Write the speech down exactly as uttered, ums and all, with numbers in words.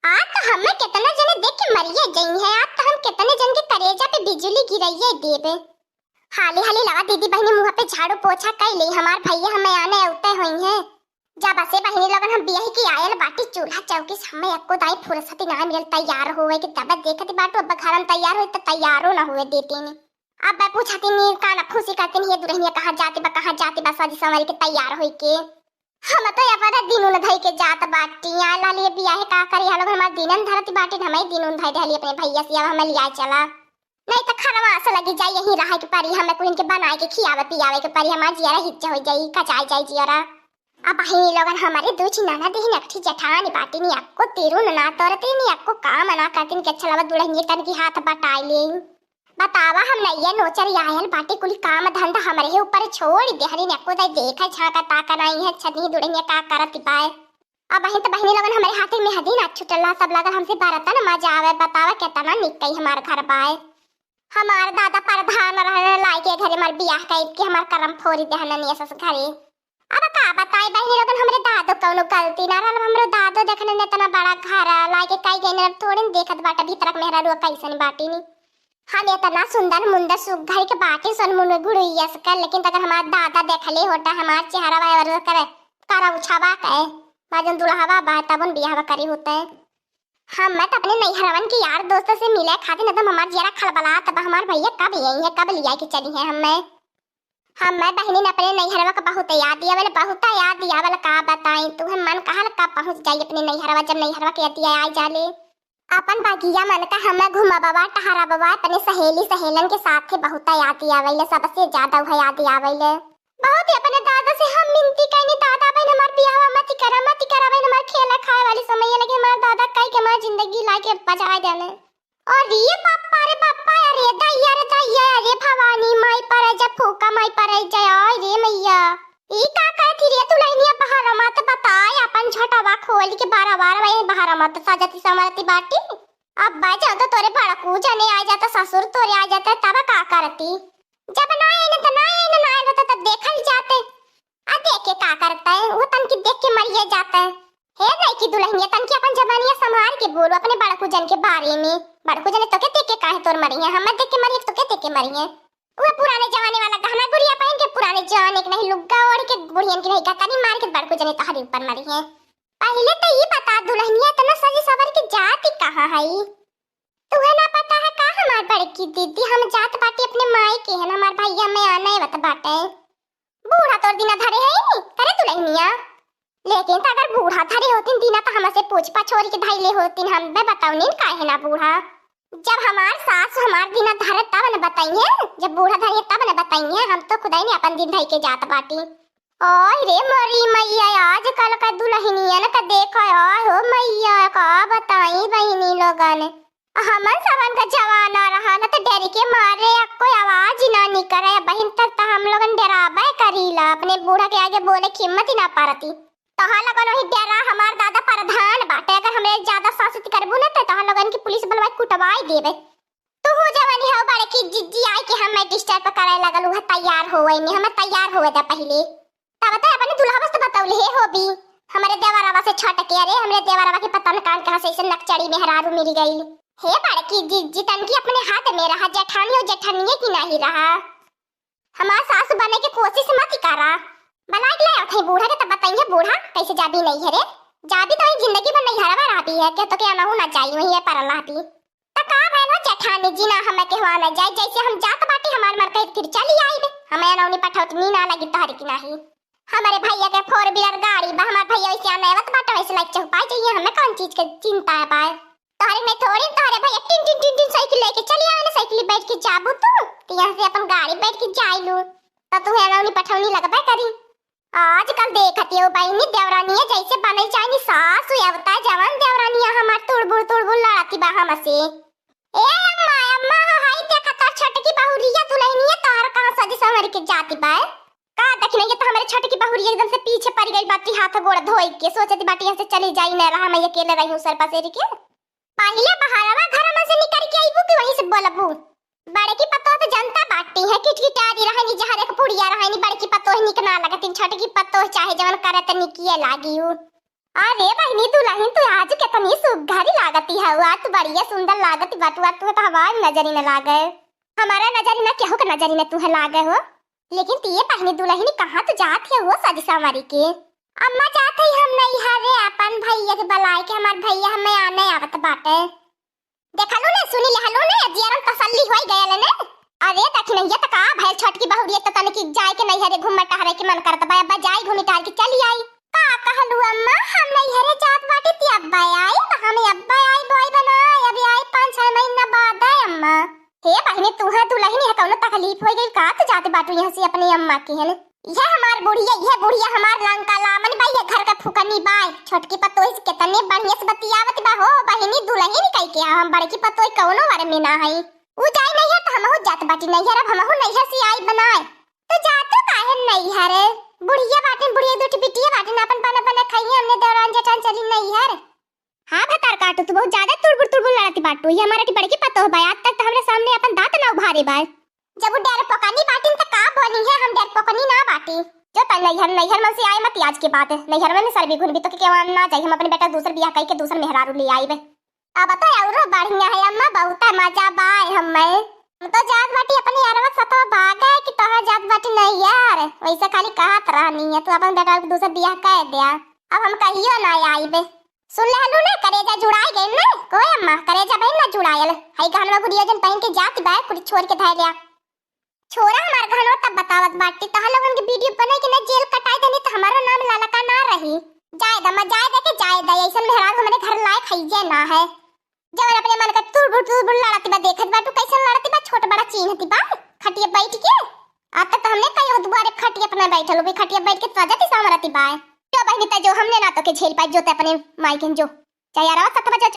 आज तो हमें कितना जने देख के मरिए जई है, आज तो हम कितने जन के करेजा पे बिजुली गिराइए देबे। हाली हाली लवा दीदी बहिनी मुँह पे झाड़ू पोछा कई ले, हमार भैया हमें आने उते होई है। जब से बहिनी लोगन हम बियाह की आयल बाटी, चूल्हा चौकी से हमें एको दाई फुर्सत ना मिलल तैयार होवे के। तब देखत बाटू अब घर में तैयार होई त तैयारो ना हुए देती ने। अब मैं पूछती नी काना फूसी करती नी, ये दुल्हनिया कहाँ जाती बा, कहाँ जाती बा, सजी संवरी के तैयार होई के। हम तो अपने दिन उन धई के जात बाटी, आयल लाली बियाह का करी, हम लोग हमार दिनन धरती बाटी, हमें दिन उन धई डहली अपने भैया से, अब हमें लिया चला। नहीं तो खरवास लगी जाई, यहीं रहे के परी, हमें कुल इनके बनाए के खियावे पियावे के परी, हमार जियरा हिच्चा हो जाई, कचाई जाई जियरा। अब बहिनी लोगन हमारे दू ठी ननद ही, एक ठी जेठानी बाटी, नी अक्को तेरू ना तोरती, नी अक्को काम ना करती, नी के अच्छा लगा दुल्हनिया तन की हाथ बटाई ले। बतावा हम नैया नोचर आयल बाटी, कुल काम धंधा हमरे ही ऊपर छोड़ देहरी, नी अक्को दाई देखा झांका ताका नहीं है, छनी दुल्हनिया का करत बाय। अब बहिन तो बहिनी लोगन हमारे हाथ में हदी ना छुटला, सब लगन हमसे बरतन मजा आवे, बतावा केतना निकई हमार घर बाय। हमार दादा प्रधान रहन लाई के घरे हमार बियाह कइब के हमार करम फोरी देहन नियसस घरे। अब का बताई बहिनी लोगन, हमरे दादो कौनो गलती ना रहल। हमरो दादो देखने ने इतना बड़ा घर लाई के कई गई, थोड़े न देखत बाटा भीतर के मेहरा रुआ कैसन बाटी नी। हम इतना सुंदर मुंदर सुघर के बाटी सन मुन गुड़ियस कर, लेकिन तकर हमार दादा देखले होता हमार चेहरा वाय और कर करा उछावा के, माजन दुल्हवा बा तबन बियाह करी होते। हम मत अपने नैहरवन के यार दोस्त से मिले खातिर एकदम हमार जियरा खलबलात बा। हमार भैया कब यही है, कब लिया के चली है हमें। हमें बहिनी ने अपने नैहरवा का बहुत याद आवल, बहुत याद आवल, का बताई तू है मन कहल कब पहुँच जाई अपने नैहरवा, जब नैहरवा के याद आ जाले। अपन बगिया मन का हमें घुमाबवा टहराबवा अपने सहेली सहेलन के साथ, बहुत याद आवल, सबसे ज्यादा वह याद आवल। बहुत ही अपने दादा से हम मिनती कइनी, दादा बहन हमार बियाहवा मत करा, मत करा बहन, हमार खेला खाए वाली समय है, लेकिन हमार दादा कई के हमार जिंदगी लाके बचाए देने। अरे बापा रे बापा, अरे दैया रे दैया, अरे भवानी माई पर जा, फूका माई पर जा, आय रे मैया। ई का कहती रे दुल्हनिया, बहरा मत बताए, अपन झोटवा खोल के बारा बार वही बहरा मत सजती संवरती बाटी। अब बाई जाओ तो तोरे बड़कू जने आ जाता, ससुर तोरे आ जाता, तब का करती? जब ना आए ना तो ना आए ना, ना आए तो तब देखल जाते। आ देख के का करता है, वो तनकी देख के मरिए जाता है। हे नहीं की दुल्हनिया, तनकी अपन जबानिया संभाल के बोलो अपने बड़कू जन के बारे में। बड़कू जने तो के देख के काहे तोर मरी है, हम देख के मरी तो के देख के मरी है। वो पुराने जमाने वाला गहना गुड़िया पहन के, पुराने जमाने के नहीं लुग्गा ओढ़ के, बुढ़ियन के नहीं गतानी मार के बड़कू जने तोहरे ऊपर मरी है। पहले तो ये बता दुल्हनिया, इतना सजी सवर के जाती कहाँ है? तुहे ना पता है का हमार बड़की दीदी, हम जात बाटी अपने माई के है ना, हमार भैया में आना है बत बाटे। बूढ़ा तोर दिना धरे है नी, करे दुल्हनिया। लेकिन तो अगर बूढ़ा धरे होतिन दिना तो हमसे पूछ पछोरी के धैले होतिन, हम बे बताओ नीन काहे ना बूढ़ा। जब हमार सास हमार दिना धरे तब न बताइए, जब बूढ़ा धरे तब न बताइए, हम तो खुदाई ने अपन दिन धई के जात बाटी। ओय रे मोरी मैया, आजकल का दुल्हनियन का देखा, आय हो मैया, का बताई बहिनी लोगन। हमन सबन का जमाना रहा न त डर के मारे कोई आवाज ना निकरे। बहिन तक त हम लोगन डराबे करीला, अपने बूढ़ा के आगे बोले की हिम्मत ही ना पारती। तोहा लोगन वही डरा, हमार दादा प्रधान बाटे, अगर हमरे ज्यादा सासत करबू न त तोहा लोगन की पुलिस बुलवाई कुटवाई देबे। तू हो जवानी हो बड़की जिज्जी आई के हमें डिस्टर्ब करे लगल, उहे तैयार होवे नी, हमें तैयार होवे दे पहिले। तब तो अपने दुल्हा बस तो बतौले हे होबी, हमरे देवरवा से छट के, अरे हमरे देवरवा के पता न कान कहाँ से ऐसे नकचड़ी मेहरारू मिल गई। हे बड़की जिज्जी तनकी अपने हाथ में रहा, जेठानी हो जेठानिये की नहीं रहा। हमार सास बने के कोशिश मत करा। बलाइक ले आथे बूढ़ा के तब बताइए बूढ़ा कैसे जाबी नहीं है रे। जाबी तो ही जिंदगी भर नहीं हरवा रहबी है, के तो के अनहु ना जाई वही है पर रहबी। त का भइल हो जेठानी जी, ना हमें केहू ना जाए, जैसे हम जात बाटी हमार मन कहे फिर चली आइबे, हमें अनौनी पठौतनी ना लगी तोहरे की नाही। हमारे भैया के फोर व्हीलर गाड़ी बा, हमार भैया वैसे अनैवत बाटे, वैसे लाइक चौपाई जाइए, हमें कौन चीज के चिंता है बाय। तोहरे में थोड़ी, तोहरे भैया टिन टिन टिन टिन साइकिल लेके चली आवे ना, साइकिल बैठ के जाबू तू, तो यहाँ से अपन गाड़ी बैठ के जाई लू, तो तू है अनौनी पठौनी लगबे करी। आजकल देखत हो बहिनी, देवरानिया जैसे बनल चाहे नी सास हुई, अब त जवन देवरानिया हमार तुड़बुड़ तुड़बुड़ लड़ती बा हमसे। ए अम्मा, अम्मा, हाय देखा तोर छोटकी बहुरिया दुल्हनिया तोहर कहाँ सजी संवर के जाती बा। का देखी नहीं, ये तो हमारे छोटकी बहुरिया एकदम से पीछे पड़ गई बाटी, हाथ गोड़ धोई के सोचती बाटी यहाँ से चली जाई, न रहा मैं अकेले रही हूँ सर पसेरी के। पहिले बहरवा घर में से निकल के अइबू कि वहीं से बोलबू? बड़की पतोह तो जनता बाटी है, किटकिटारी रहनी, जहर एक पुड़िया रहनी, बड़की पतोह निक ना लगती, छोटकी पतोह चाहे जवन करे त निकिए लागी उ। अरे बहिनी दुल्हन, तू आज केतनी सुघरी कती हवा तू बढ़िया सुंदर लागत बाटू, आ तू तो हमार नजरी न लागे, हमारा नजरी न केहू के नजरी न तू है लागे हो। लेकिन तिये बहिनी दुलहिनी कहाँ तू जात है हो सजी संवरी के? अम्मा जात है हम नैहरे अपन भैया के बलाए के, हमार भैया हमें आने आवत बाटे। देखलू ने, सुनी लेहलू ने, जियरम तसल्ली होई गयल ने। अरे दखिनैया त का भइल, छोटकी बहुरिया त तनिक जाए के नैहरे घूमे टहरे के मन करत बा, अब्बा जाई घूमी टहर के चली आई। का कहलू अम्मा, हम नैहरे जात बाटी ती अब्बा आई, हम अब्बा आई बोई बनाए, अभी आई पाँच छह महीना बाद है अम्मा। हे बहिनी, तू है दुलहिनी है, कौनो तकलीफ हो गई का? तू जाते बाटू यहाँ से अपनी अम्मा के हन? यह हमार बुढ़िया, यह बुढ़िया हमार लंका लामन बा, ये घर का फुकनी बा। छोटकी पतोही से कितने बढ़िया से बतियावत बा हो, बहिनी दुलहिनी कह के, हम बड़की पतोही कौनो वर में ना हई। उ जाई नैहर त हमहू जात बाटी नैहर, अब हमहू नैहर से आई बनाए। तो जाते काहे नैहर? बुढ़िया बाटिन, बुढ़िया दुठी बिटिया बाटिन, अपन बना बना खाइए, हमने दौरान जेठान चली नैहर। हाँ भतार काटू, तू बहुत ज्यादा तुड़बुड़ तुड़बुड़ लड़ती बाटू। ये हमारा की बड़की पतोह बा, आज तक तो हमरे सामने अपन दांत ना उभारे बा। जब वो डरपोकनी बाटिन त का बोली है, हम डरपोकनी ना बाटी। जो तन नैहर, नैहर मन से आए मत आज के बाद, नैहर मन सर भी घुन भी तो के केवा ना जाई, हम अपने बेटा दूसर बियाह कई के दूसर मेहरारू ले आईबे। अब तो औरो बढ़िया है अम्मा, बहुत मजा बा हमें। हम तो जात बाटी अपनी अरवा सतवा भागे कि तोहर जात बाटी नैहर, वैसे खाली कहत रहनी है, तू अपन बेटा के दूसर बियाह कर दिया, अब हम कहियो ना आईबे। सुन लेहलू ने, करेजा जुड़ाई गइल ने। कोई अम्मा, करेजा भइल ना जुड़ायल। हई गहनवा गुड़िया जन पहिन के जात बा, कुछ छोड़ के धइ लिया। छोरा हमार गहनवा तब बतावत बाटी, तहां लोगन के वीडियो बनाई के ना जेल कटाई देनी त हमारो नाम ललका ना रही। जाए दा, अम्मा जाए दे के जाए दा, ऐसन मेहरारू हमरे घर लायक हइये ना है। जवन अपने मन का तुरबुर तुरबुर लड़ती बा, देखत बाटू कैसन लड़ती बा, छोट बड़ा चीन्हती बा खटिया बैठ के। आज तक तो हमने कहियो दुआरे खटिया अपना बैठल हो, खटिया बैठ के सजा दिशा मरती बा। जो बहिनी त जो हमने ना तो के झेल पाई, जो ते अपने माई के जो। चाहे यारवा सत बजे